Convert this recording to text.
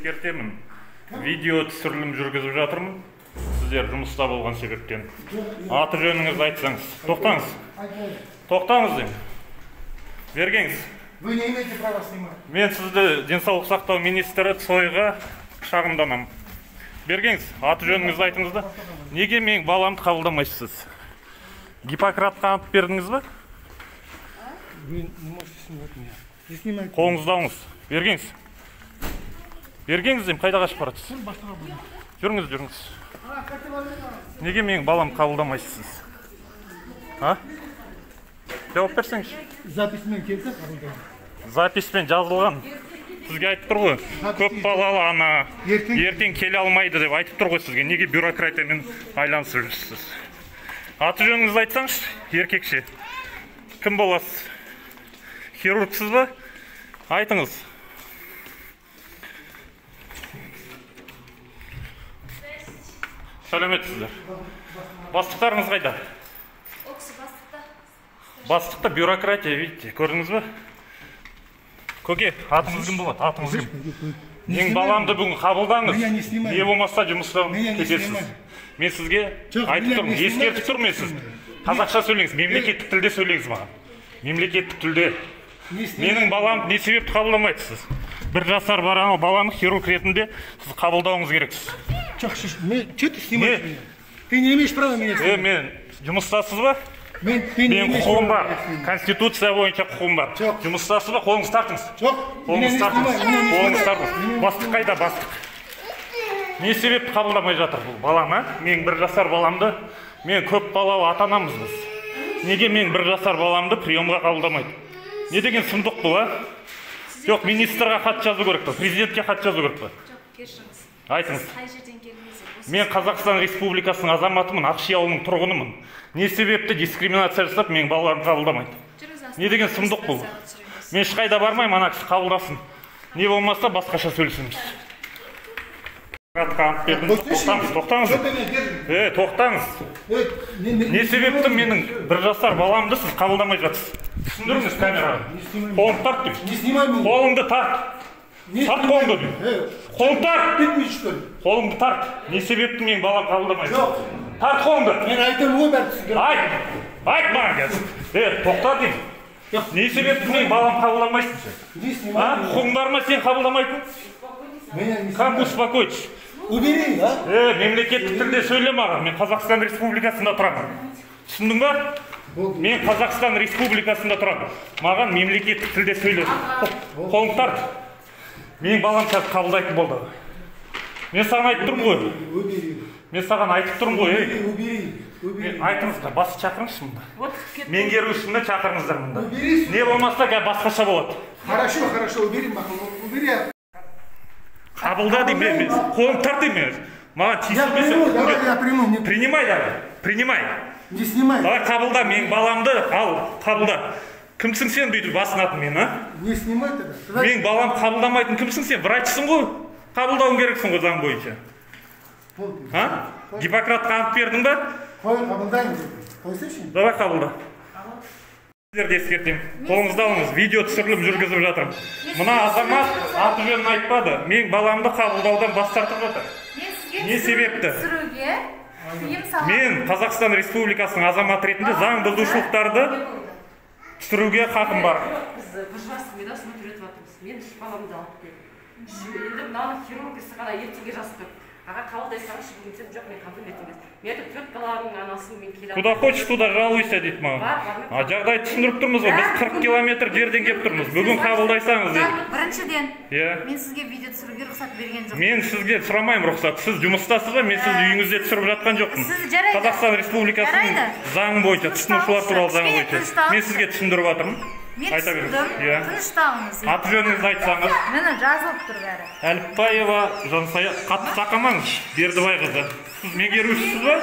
ескертемін. Видео түсірілім жүргізіп жатырмын. Сіздер жұмыста болған себептен. Аты жөніңізді айтсаңыз. Тоқтаңыз. Тоқтаңыз деймін. Бергеңіз. Вы не имеете права снимать. Мен сізді денсаулық сақтау министрі Цойға шағымданамын. Бергеңіз, аты жөніңізді айтыңыз да. Неге менің баламды қабылдамайсыз? Гиппократқа ант бердіңіз ба? Вы не можете снимать меня. Не снимайте. Қолыңызды алыңыз. Бергеңіз. Бергеңіз деймін, қайда қашып баратсыз? Жүріңіз, жүріңіз. Неге менің баламды қабылдамайсыз? А? Жауап берсеңізші. Записьмен келсе қабылдаймын. Записьпен жазылған. Сізге айтып тұр ғой. Көп балалы ана ертең келе алмайды деп айтып тұр ғой сізге. Неге бюрократиямен айланысып жүрсіз? Аты жөніңізді айтсаңызшы, еркекше. Кім боласыз? Хирургсыз ба? Айтыңыз. Сәлеметсіздер. Бастықтарыңыз қайда? Ол кісі бастықта. Бастықта бюрократия, видите, көрдіңіз ба? Көке, атыңыз кім болады? Атыңыз кім? Менің баламды бүгін қабылдаңыз. Не болмаса жұмыстан кетесіз. Мен сізге айтып тұрмын, ескертіп тұрмын мен сіз. Қазақша сөйлеңіз, мемлекеттік тілде сөйлеңіз маған. Мемлекеттік тілде. Менің баламды не себепті қабылдамайсыз? Бір жасар баланы хирург ретінде сіз қабылдауыңыз керексіз. Что ты снимаешь меня? Ты не имеешь права меня снимать. Мен жұмыстасыз ба? Мен құқығым бар. Конституция бойынша құқығым бар. Жұмыстасыз ба? Қолыңызды тартыңыз. Жоқ. Қолыңызды тартыңыз. Қолыңызды тартыңыз. Бастық қайда, бастық? Не себепті қабылдамай жатыр бұл баланы? Мен бір жасар баламды, мен көп балалы ата-анамыз біз. Неге мен бір жасар баламды приемға қабылдамайды? Не деген сұмдық бұл, а? Жоқ, министрға хат жазу керек па? Президентке хат жазу керек па? Жоқ, кешіріңіз. Айтыңыз. Қай жерден келдіңіз? Мен Қазақстан Республикасының азаматымын, Ақши ауылының тұрғынымын. Не себепті дискриминация жасап, менің балаларым қабылдамайды? Не деген сұмдық бұл? Мен ешқайда бармаймын, ана кісі қабылдасын. Не болмаса басқаша сөйлесеміз. Тоқтаңыз, тоқтаңыз. Тоқтаңыз. Не себепті менің бір жасар баламды сіз қабылдамай жатсыз? Түсіндіріңіз камераға. Қолыңды тарт деймін. Қолыңды тарт. Тарт қолыңды деймін. Қолыңды тарт. Қолыңды тарт. Не себепті менің балам қабылдамайды? Жоқ. Тарт қолыңды. Мен айтамын ғой, бәрі түсіндіріп. Айт. Айт маған қазір. Тоқта деймін. Не себепті менің балам қабылдамайсың сен? Құқығың бар ма сен қабылдамайтын? Как успокойтесь? Убери, а? Мемлекеттік тілде сөйле маған. Мен Қазақстан Республикасында тұрамын. Түсіндің ба? Мен Қазақстан Республикасында тұрамын. Маған мемлекеттік тілде сөйле. Қолыңды тарт. Менің балам қазір қабылдайтын болды. Мен саған айтып тұрмын ғой. Мен саған айтып тұрмын ғой. Айтыңыздар, басы шақырыңызшы мында. Меңгерушіні шақырыңыздар мында. Не болмаса басқаша болады. Хорошо, хорошо, убери, убери. Қабылда деймін, қолыңды тарт деймін. Маған тиісіп. Принимай давай, принимай. Не снимай. Давай қабылда, менің баламды ал, қабылда. Кімсің сен бүйтіп басынатын мен, а? Не снимай тогда. Менің балам қабылдамайтын кімсің сен? Врачсың ғой. Қабылдауың керексің ғой заң бойынша. А? Гиппократқа ант бердің ба? Қой, қабылдаймын. Қойсайшы. Давай қабылда. Сіздерді ескертемін. Қолыңызды алыңыз, видео түсірілім жүргізіп жатырмын. Мына азамат аты жөнін айтпады. Менің баламды қабылдаудан бас тартып жатыр. Не себепті? Мен Қазақстан Республикасының азаматы ретінде заң бұзушылықтарды түсіруге хақым бар. Біз буржуазный медасını үйретіп жатырмыз. Мен үш баламды алып келдім. Енді мынаны хирургісі ғана ертеңге жазып қойды. Аға қабылдай салыңызшы бүгін десем, жоқ, мен қабылдаймын ертеңге. Мен айтып, төрт баланың анасымын, мен келе алмаймын. Куда хочешь, туда жалуйся дейді маған. А жағдайды түсіндіріп тұрмыз ғой, біз 40 километр жерден келіп тұрмыз. Бүгін қабылдайсаңыз дейді. Біріншіден, мен сізге видео түсіруге рұқсат берген жоқпын. Мен сізге сұрамаймын рұқсат. Сіз жұмыстасыз ба? Мен сізді үйіңізде түсіріп жатқан жоқпын. Қазақстан Республикасының заңы бойынша, тұтынушылар туралы заңы бойынша. Мен сізге түсіндіріп жатырмын. Мен түсіндім, тынышталыңыз. Аты жөніңізді айтсаңыз. Міне жазылып тұр бәрі. Әліпбаева Жансая, қатты сақамаңыз, Бердібай қызы. Сіз меңгерушісіз ба?